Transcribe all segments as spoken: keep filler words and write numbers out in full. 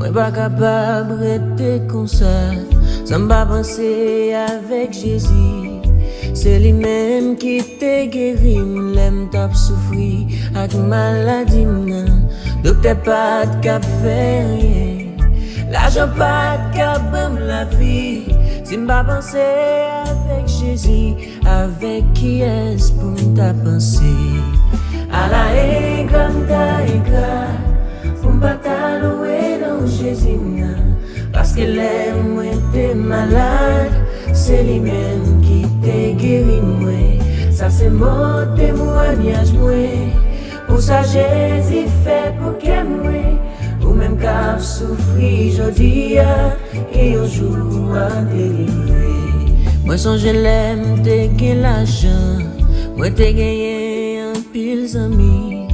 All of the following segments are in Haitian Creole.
Mwen pa kapab rete konsa san m pa panse avèk Jezi. Se li menm ki te geri m lè m t ap soufri ak maladi m nan. Doktè pa t ka fè anyen, lajan pa t ka ban m lavi. Si m pa panse avèk Jezi, avèk kiyès pou m ta panse? Ala engra m ta engra pou m pa ta lwe non Jezi m nan. Paske lè mwen te malad, se li menm ki te geri mwen. Sa se mo temwayaj mwen pou sa Jezi fè pou kè mwen. Ou menm k ap soufri jodi a, gen yon jou w a delivre. Mwen sonje lè m te gen lajan, mwen te genyen anpil zanmi.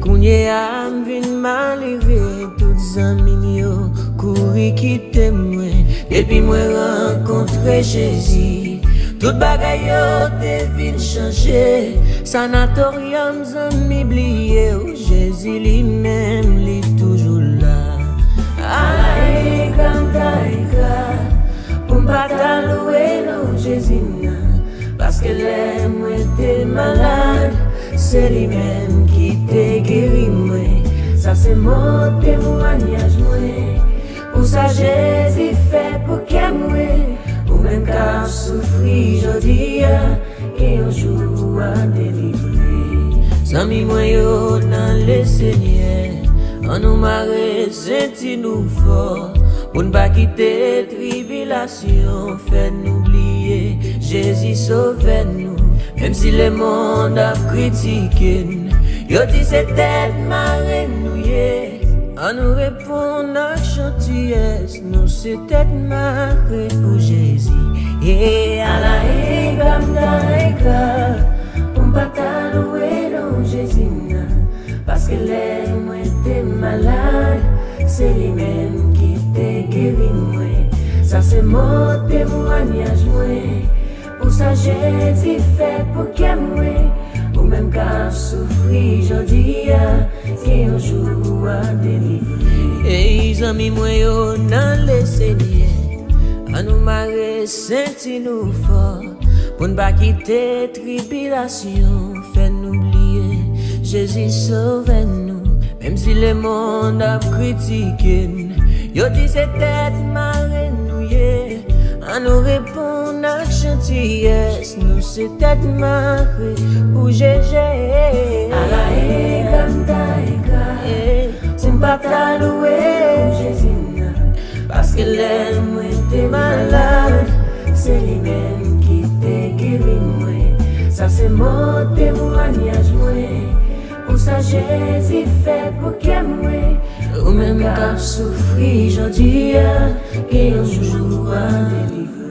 Kounye a m vin malere, tout zanmi m yo kouri kite mwen. Depi mwen rankontre Jezi, tout bagay yo te vin chanje. Sanatoryòm zanmi bliye w, Jezi li menm li toujou la. Ala engra m ta engra pou m pa ta lwe non Jezi m nan. Paske lè mwen te malad, se li menm ki te geri mwen. Sa se mo temwayaj mwen pou sa Jezi fè pou kè mwen. Ou menm k ap soufri jodi a, gen yon jou w a delivre. Zanmi mwen yo nan Lesenyè, ann nou mare senti nou fò pou n pa kite tribilasyon fè nou bliye Jezi Sovè nou. Menm si lemonn ap kritike n, yo di se tèt mare nou ye. Ann nou reponn ak chantiyès, nou se tèt mare pou Jezi. E ala engra m ta engra pou m pa ta lwe non Jezi m nan. Paske lè mwen te malad, se li menm ki te geri mwen. Sa se mo temwayaj mwen pou sa Jezi fè pou kè mwen. Ou menm k ap soufri jodi a, gen yon jou w a delivre. Ey zanmi mwen yo nan Lesenyè, ann nou mare senti nou fò pou n pa kite tribilasyon fè nou bliye Jezi Sovè nou. Menm si lemonn ap kritike n, yo di se tèt mare nou ye. Ann nou reponn ak chantiyès, nou se tèt mare pou Jezi. Ala engra m ta engra pou m pa ta lwe Jezi m nan. Paske lè mwen te malad, se li menm ki te geri mwen. Sa se mo temwayaj mwen pou sa Jezi fè pou kè mwen. Ou menm k ap soufri jodi a, gen yon jou w a delivre.